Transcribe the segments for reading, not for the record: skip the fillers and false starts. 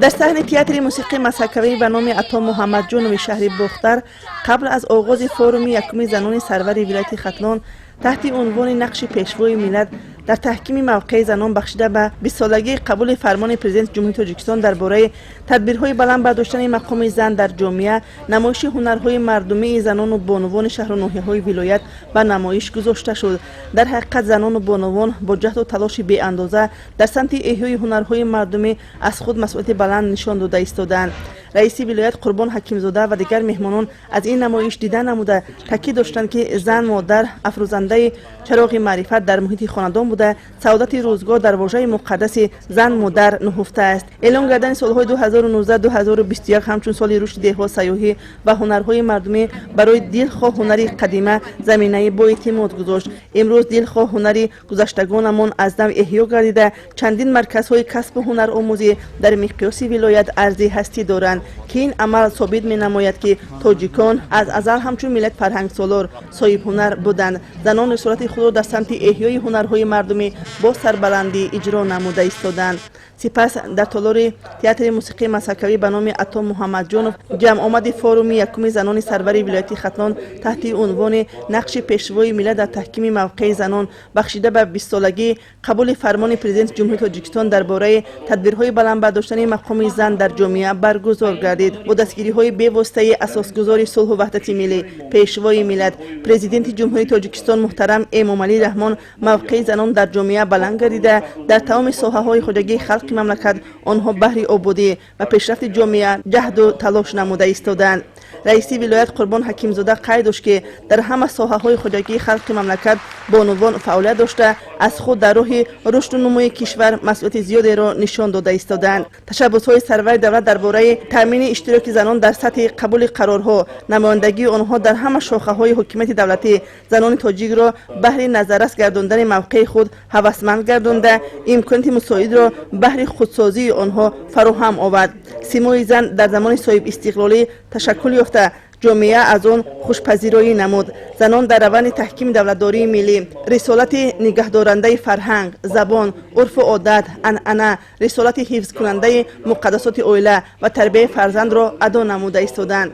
Дар саҳни театри мусиқии масхакавӣ ба номи Ато Муҳаммадҷонови шаҳри Бохтар қабл аз оғози форуми якуми занони сарвари вилояти Хатлон таҳти унвони «Нақши Пешвои миллат дар таҳкими мавқеи занон» бахшида ба 20-солагии қабули фармони Президенти Ҷумҳурии Тоҷикистон дар бораи тадбирҳои баланд бардоштани мақоми зан дар ҷомеа, намоиши ҳунарҳои мардумии занону бонувони шаҳру ноҳияҳои вилоят ба намоиш гузошта шуд. Дар ҳақиқат, занону бонувон бо ҷаҳду талоши беандоза дар самти эҳёи ҳунарҳои мардумӣ аз худ масъулияти баланд нишон дода истодаанд. Раиси вилоят Қурбон Ҳакимзода ва дигар меҳмонон аз ин намоиш дида намуда, таъкид доштанд, ки зан модар афрӯзандаи чароғи маърифат дар муҳити хонадон буда, саодати рӯзгор дар вожаи муқаддаси зан модар нуҳуфта аст. Эълон гардани солҳои 2019-2021 ҳамчун соли рушди деҳот, сайёҳӣ ва ҳунарҳои мардумӣ барои дилхоҳ ҳунари қадима заминаи боэътимод гузошт. Имрӯз дилхоҳ ҳунари гузаштагонамон аз нав эҳё гардида, чандин марказҳои касбу ҳунаромӯзӣ дар миқёси вилоят арзи ҳастӣ доранд, ки ин амал собит менамояд, ки тоҷикон аз азал ҳамчун миллат фарҳангсолор, соҳибҳунар буданд. Занон рисолати худро дар самти эҳёи ҳунарҳои мардумӣ бо сарбаландӣ иҷро намуда истоданд. Сипас дар толори театри мусиқии масхакавӣ ба номи Ато Муҳаммадҷонов ҷамъомади форуми якуми занони сарвари вилояти Хатлон таҳти унвони «Нақши Пешвои миллат дар таҳкими мавқеи занон» бахшида ба 20-солагии қабули фармони Президенти Ҷумҳурии Тоҷикистон дар бораи тадбирҳои баланд бардоштани мақоми зан дар ҷомеа баргузор гардид. Бо дастгириҳои бевоситаи асосгузори сулҳу ваҳдати миллӣ, Пешвои миллат, Президенти Ҷумҳурии Тоҷикистон муҳтарам Эмомалӣ Раҳмон мавқеи занон дар ҷомеа баланд гардида, дар тамоми соҳаҳои хоҷагии халқи мамлакат онҳо баҳри ободӣ ва пешрафти ҷомеа ҷаҳду талош намуда истодаанд. Раиси вилоят Қурбон Ҳакимзода қайд дошт, ки дар ҳама соҳаҳои хоҷагии халқи мамлакат бонувон фаъолият дошта, аз худ дар роҳи рушду нумӯи кишвар масъулияти зиёдеро нишон дода истодаанд. Ташаббусҳои сарвари давлат дар бораи таъмини иштироки занон дар сатҳи қабули қарорҳо, намояндагии онҳо дар ҳама шохаҳои ҳокимияти давлатӣ занони тоҷикро баҳри назаррас гардондани мавқеи худ ҳавасманд гардонда, имконияти мусоидро баҳри худсозии онҳо фароҳам овард. Симои зан дар замони соҳибистиқлолӣ ташаккул ёфта, ҷомеа аз он хушпазироӣ намуд. Занон дар раванди таҳкими давлатдории миллӣ рисолати нигаҳдорандаи фарҳанг, забон, урфу одат, анъана, рисолати ҳифзкунандаи муқаддасоти оила ва тарбияи фарзандро адо намуда истоданд.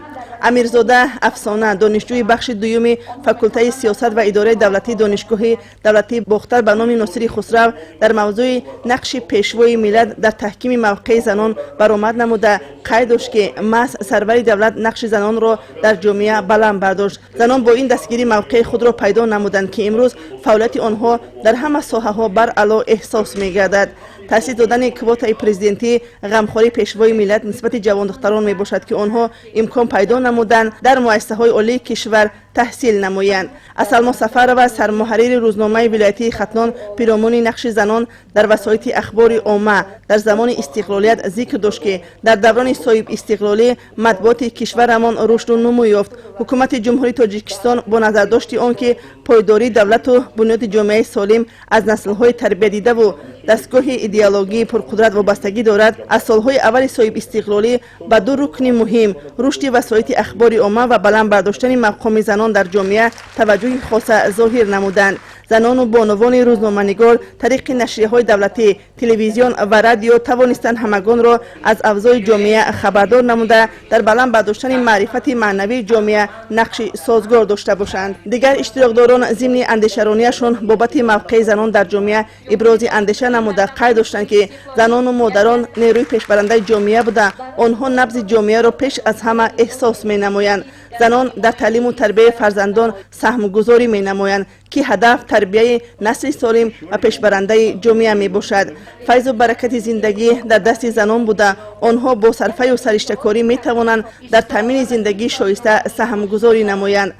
Амирзода Афсона, донишҷӯи бахши дуюми факултаи сиёсат ва идораи давлатии Донишгоҳи давлатии Бохтар ба номи Носири Хусрав, дар мавзӯи «Нақши Пешвои миллат дар таҳкими мавқеи занон» баромад намуда, қайд дошт, ки маҳз сарвари давлат нақши занонро дар ҷомеа баланд бардошт. Занон бо ин дастгирӣ мавқеи худро пайдо намуданд, ки имрӯз фаъолияти онҳо дар ҳама соҳаҳо баръало эҳсос мегардад. Таъсис додани квотаи президентӣ ғамхории Пешвои миллат нисбати ҷавондухтарон мебошад, ки онҳо имкон пайдо намуданд дар муассисаҳои олии кишвар таҳсил намоянд. Асалмо Сафарова, сармуҳаррири рӯзномаи вилоятии Хатлон, пиромуни нақши занон дар васоити ахбори омма дар замони истиқлолият зикр дошт, ки дар даврони соҳибистиқлолӣ матбуоти кишварамон рушду нумӯ ёфт. Ҳукумати Ҷумҳурии Тоҷикистон бо назардошти он ки пойдории давлату бунёди ҷомеаи солим аз наслҳои тарбиядидаву дастгоҳи идеологии пурқудрат вобастагӣ дорад, аз солҳои аввали соҳибистиқлолӣ ба ду рукни муҳим, рушди васоити ахбори омма ва баланд бардоштани мақоми занон дар ҷомеа, таваҷҷӯҳи хоса зоҳир намуданд. Занону бонувони рӯзноманигор тариқи нашрияҳои давлатӣ, телевизион ва радио тавонистанд ҳамагонро аз авзои ҷомеа хабардор намуда, дар баланд бардоштани маърифати маънавии ҷомеа нақши созгор дошта бошанд. Дигар иштирокдорон зимни андешаронияшон бобати мавқеи занон дар ҷомеа ибрози андеша намуда, қайд доштанд, ки занону модарон нерӯи пешбарандаи ҷомеа буда, онҳо набзи ҷомеаро пеш аз ҳама эҳсос менамоянд. Занон дар таълиму тарбияи фарзандон саҳмгузорӣ менамоянд, ки ҳадаф тарбияи насли солим ва пешбарандаи ҷомеа мебошад. Файзу баракати зиндагӣ дар дасти занон буда, онҳо бо сарфаю сариштакорӣ метавонанд дар таъмини зиндагии шоиста саҳмгузорӣ намоянд.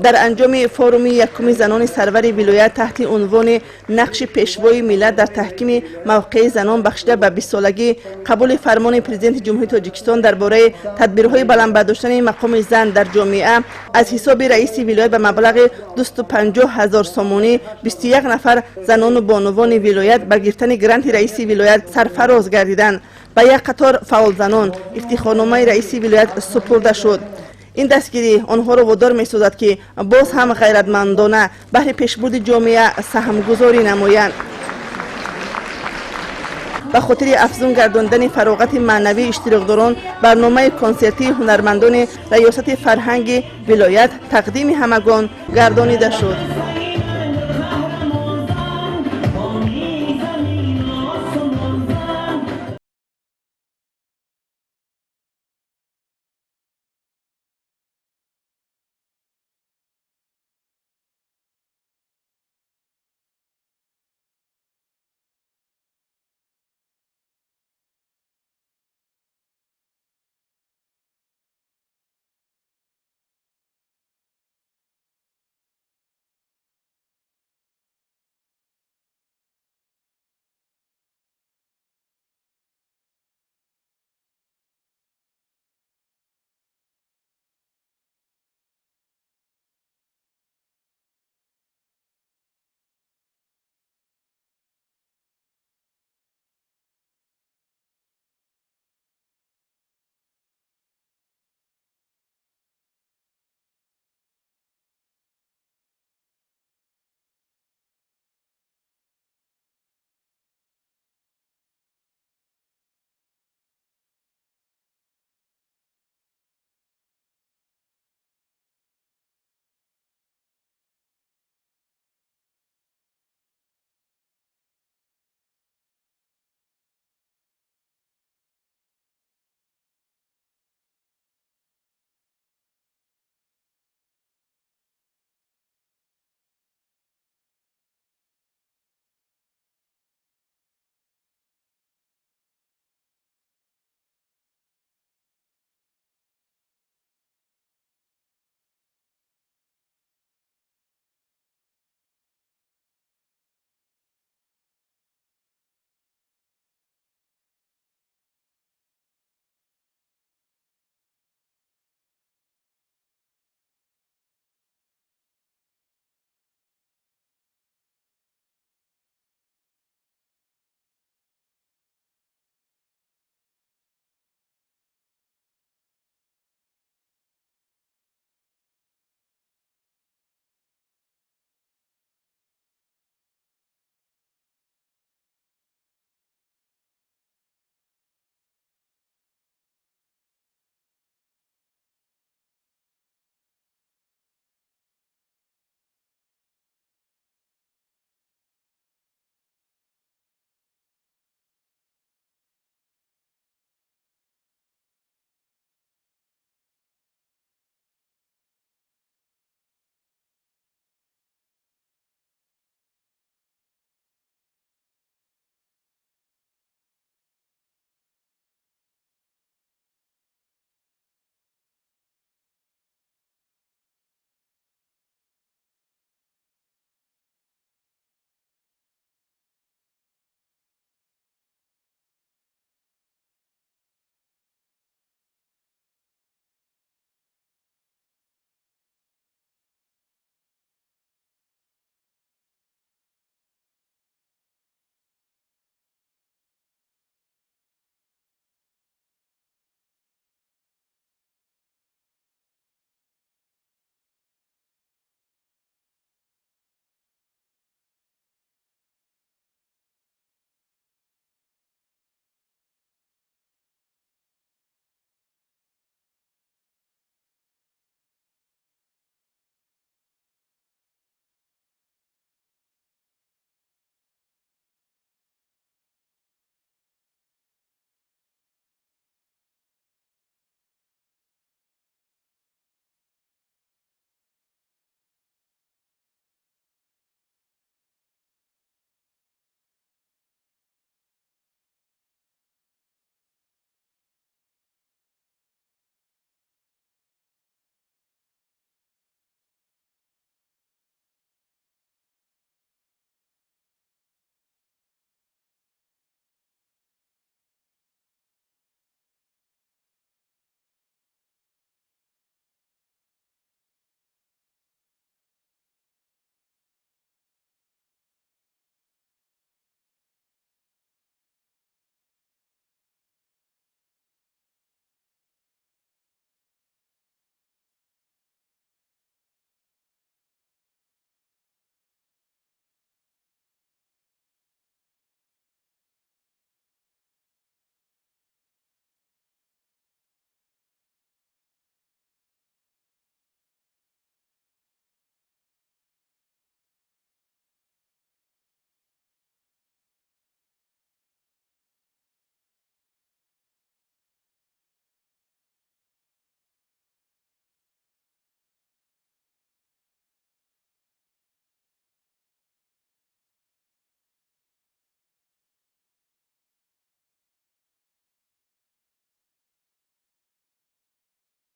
Дар анҷоми форуми якуми занони сарвари вилоят таҳти унвони «Нақши Пешвои миллат дар таҳкими мавқеи занон» бахшида ба 20-солагии қабули фармони Президенти Ҷумҳурии Тоҷикистон дар бораи тадбирҳои баланд бардоштани мақоми зан дар ҷомеа аз ҳисоби раиси вилоят ба маблағи 250 000 сомонӣ 21 нафар занону бонувони вилоят ба гирифтани гранти раиси вилоят сарфароз гардиданд. Ба як қатор фаъолзанон ифтихорномаи раиси вилоят супурда шуд. Ин дастгирӣ онҳоро водор месозад, ки боз ҳам ғайратмандона баҳри пешбурди ҷомеа саҳмгузорӣ намоянд. Ба хотири афзун гардондани фароғати маънавии иштирокдорон, барномаи консертии ҳунармандони раёсати фарҳанги вилоят тақдими ҳамагон гардонида шуд.